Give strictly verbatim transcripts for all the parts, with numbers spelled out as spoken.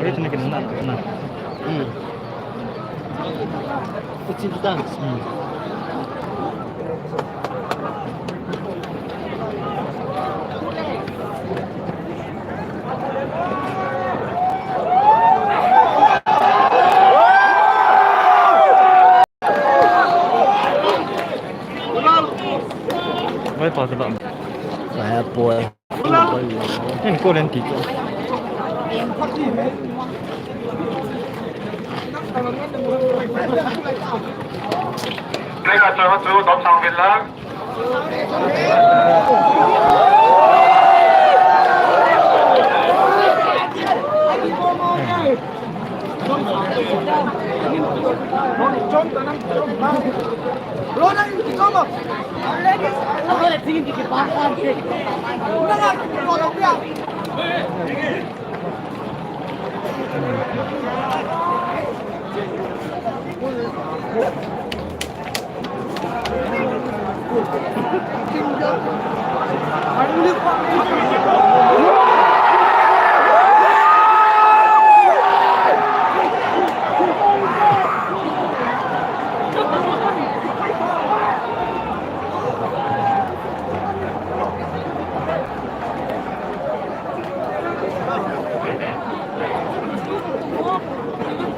Wait, na, na, na. Hmm. It's in dance. Hmm. Vai pa ta ba. Vai pa. Hin ko len ti. Play ka choi chu dom sang vil la.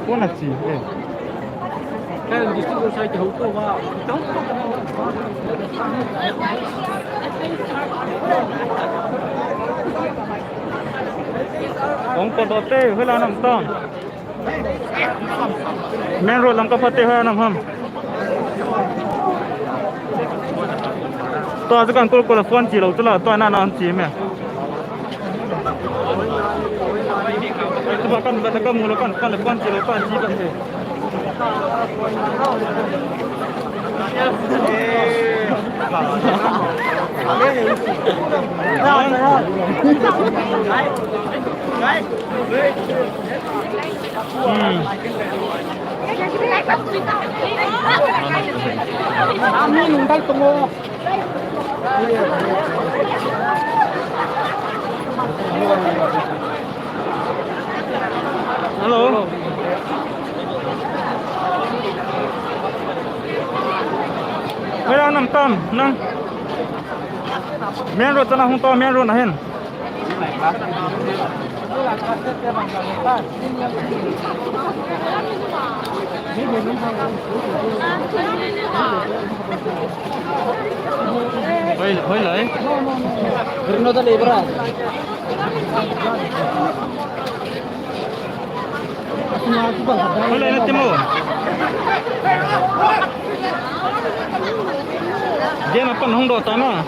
Kona chi, eh. Kaya district society ho to ba. Hong ko do te, hoi la nam ton. Main road lam ka phate ha nam ham. Tua chu kan kol kol a phone chi lou chu la, tua na na chi me. Tua kan ba kan mu lou kan, kan le phone chi lou kan chi kan he. Hello. Hoi la nam ton, nang. Main road chana hung to, main road na hin. Hoilai? Hoilai na Timo? Dia na pan hung do ta na.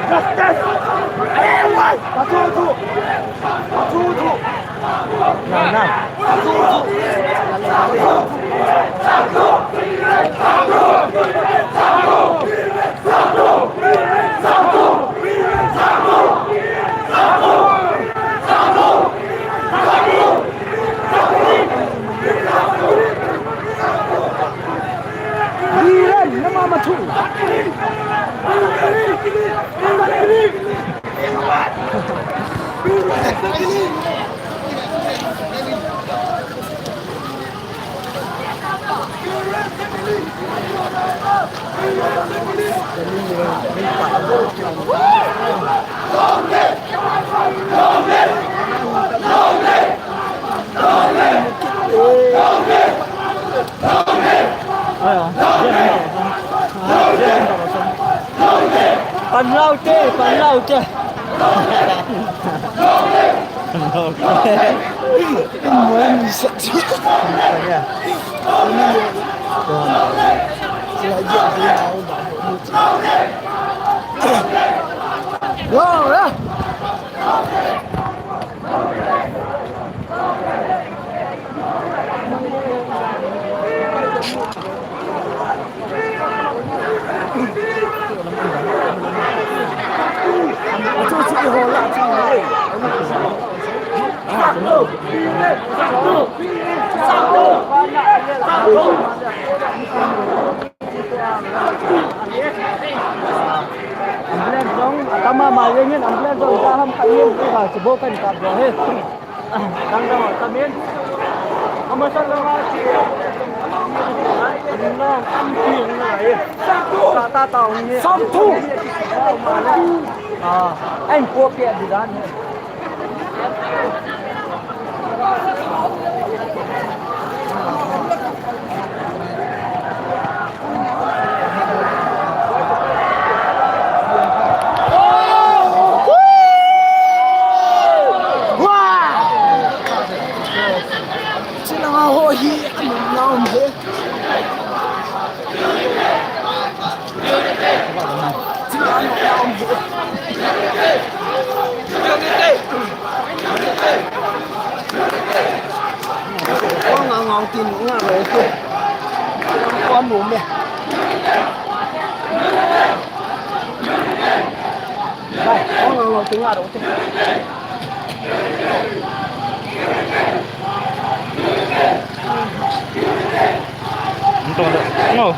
Justice! Atu, atu! Atu, atu! Panlau te, panlau te. Ambulance jong, atama ma jeng in, ambulance jong, ja ham khat in, ka chibo kan kap jong he. Dang dang, tamin. Ama sa la ma chi. Ang na, ang pi ang na, eh. Sa ta ta ang ni. Sam tu. Ah, ang po pi di dan. Chilanga ho hi anung naum he. Chilanga ho naum he. Ko nga ngau tin nga lo ko. Ko nu me. Bai, ko nga ngau tin nga lo ko. Ngo.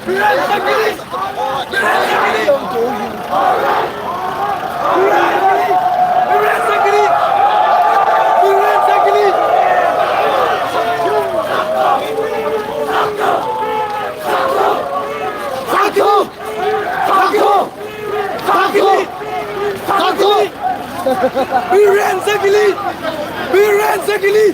Biren Zakili! Biren Zakili!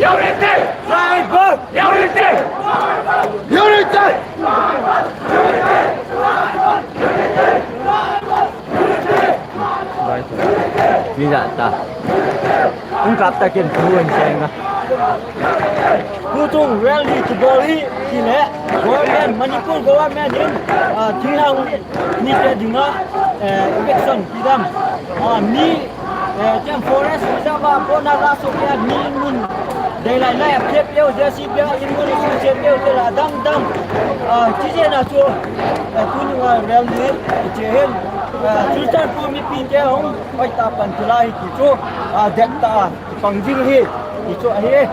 Unity! Unity! Unity! Bai tu. Ni da ta. Ung kap ta ken tu an cheng a. Tutung rally kibol hi, hile, government, Manipur government in, ah, thinglhang mite dinga, eh, eviction kidam. Ah, mi, eh, ken forest reserve a kona la sohkei a mi mun dei lai lai a phet peh u, J C B a in mun su che peh u te la dang dang. Ah, tijeh a chu, eh, tuni a rally kiche hin, eh, Churachandpur mipite hung hoitah pan tulai hi ti chu, ah, det tah a pang jing hi, ti chu ahi.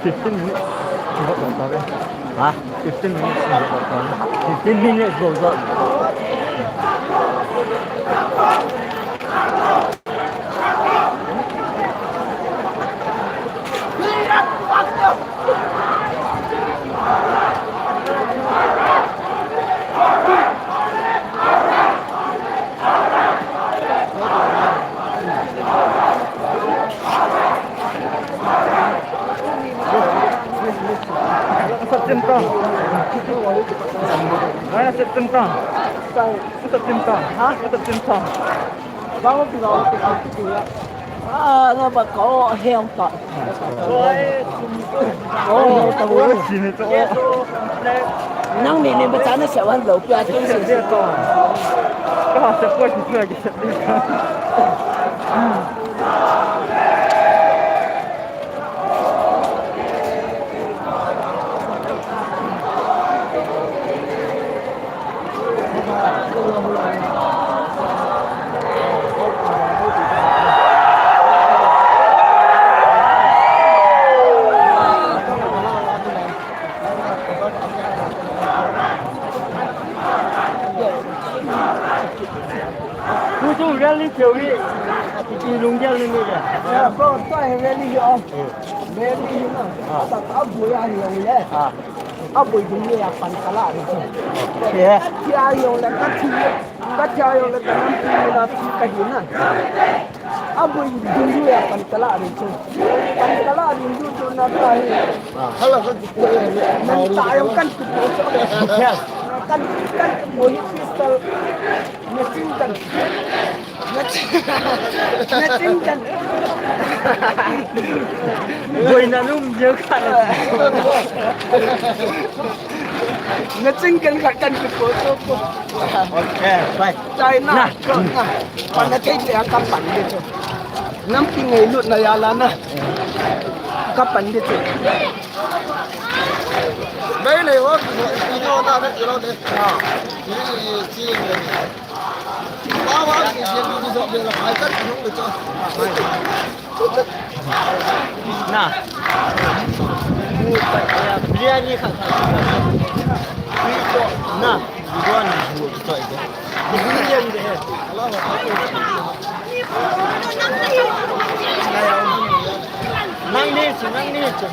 Fifteen minutes. Ha? Fifteen minutes. Fifteen minutes goes up. September. Mana September? September. Ha? September. Ah, na ba ko hem ta. Oh, ta bo. Nang ni ni ba cha na sa wan lo pia tu si si ko. Ka sa ko ki sa ki sa. Kutu rally theory. Kutu lunggel ni ni. Ya, ko to rally yo. Rally yo. Ah. Ta ta bu ya ni le. Ah. A boi ding le a pan kala ri chu. Ye. Ka thi a jong le ka thi. Ka thi a jong le ka nampi le na thi ka hi na. A boi ding le a pan kala ri chu. Pan kala ri chu chu na ta hi. Ah. Hala ka ti ko. Na ta jong kan ti ko chu. Yes. Kan, kan ti ko hi pistol. Na chin kan. Na chin kan. Boina lum je kan. Na chin kan khat kan ko ko ko. Okay, bye. China. Na. Ko na. Pan na thei le ka pan de chu. Nampi ngailut na ya la na. Ka pan de chu. Nei nei o, ki no na na ki lo de. Ah. Ki ki ki. Na. Biryani kha kha. Na. Biryani. Biryani. Nang ni chu, nang ni chu.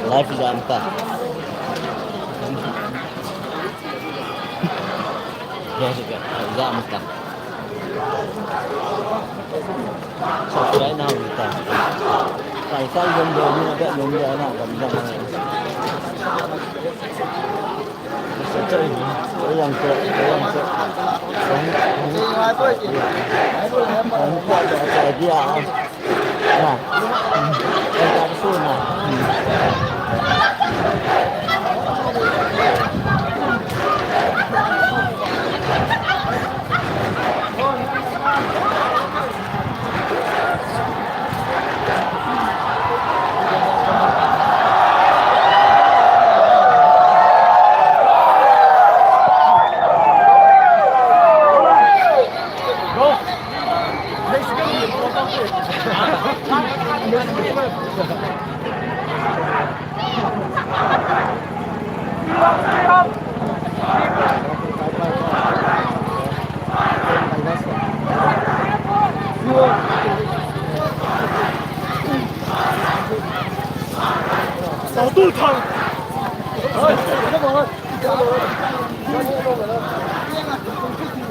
Live jam ta. Live jam ta. Subscribe na uta. Kai kai jom jom ni na jom jom na jom jom.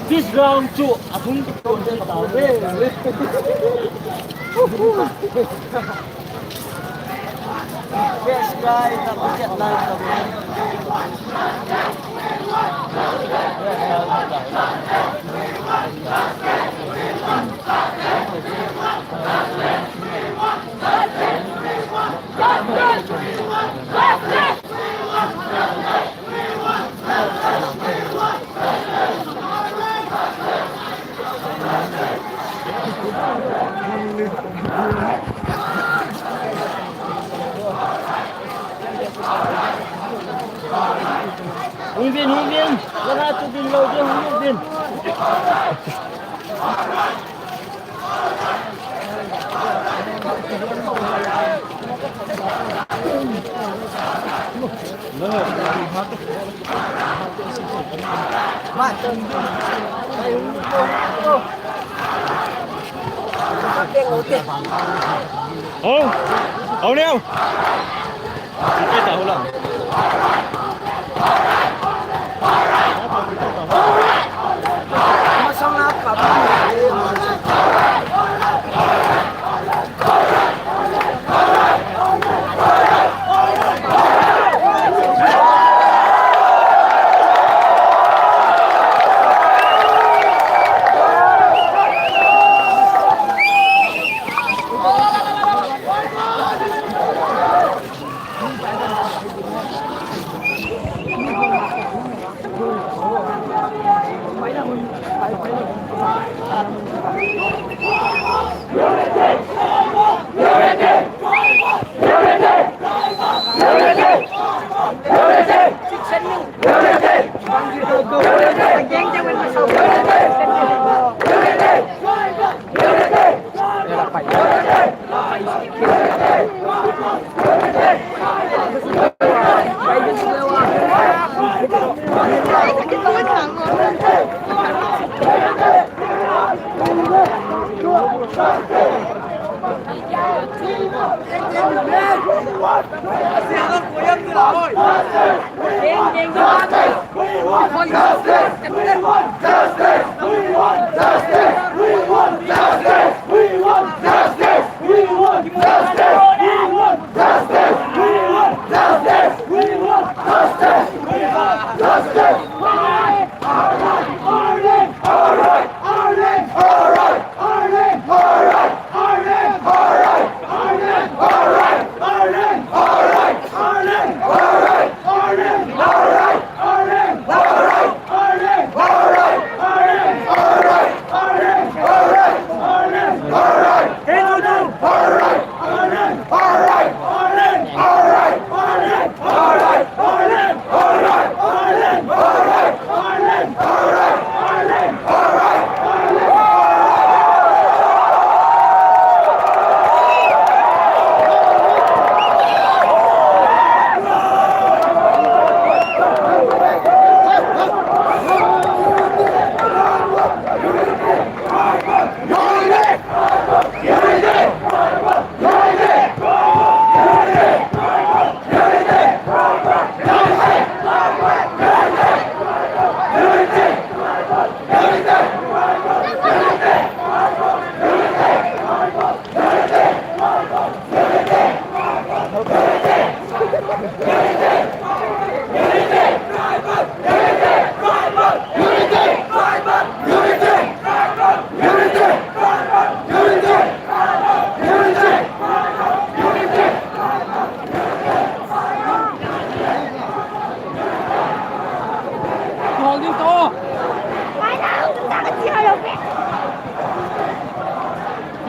This round chu a hung. Hung vin, hung vin. Langa chu vin lou ding, hung vin. Hung, hung neo.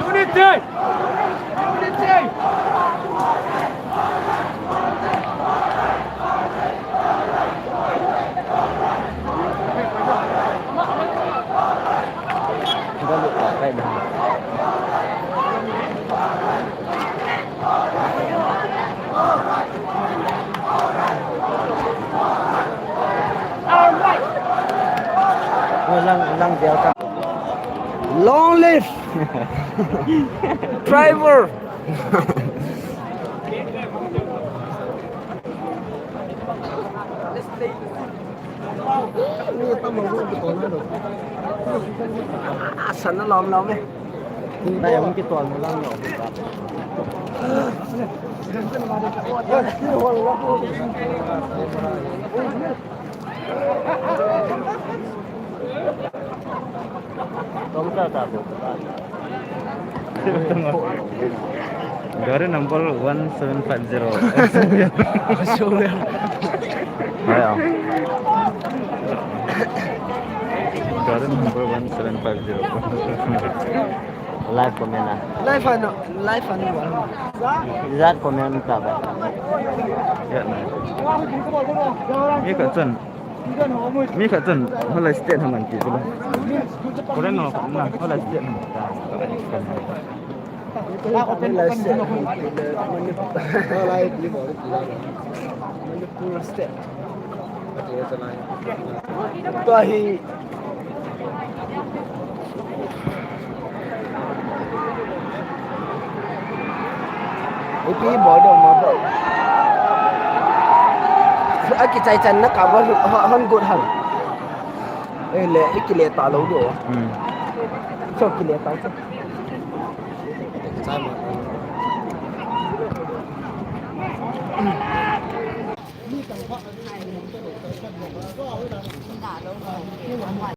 Unity! Unity! Lang, lang dia ka. Long live! Driver! Sana lom lom eh. Dai, hung kitol mo lang no. Gari number one seven five zero. Ayo. Gari number one seven five zero. Live comment ah. Live ano, live ano. Live comment ta ba. Ya na. Ye ka chun. Mi khat chun, hola state ham anti chu. Korean ho khat na, hola state ham. Manipur state. Tua hi Ipi bol ding ma bol. Akichai chan na ka bol hon good ham. Eh, le, ikile ta lou do. Hmm. So kile ta so.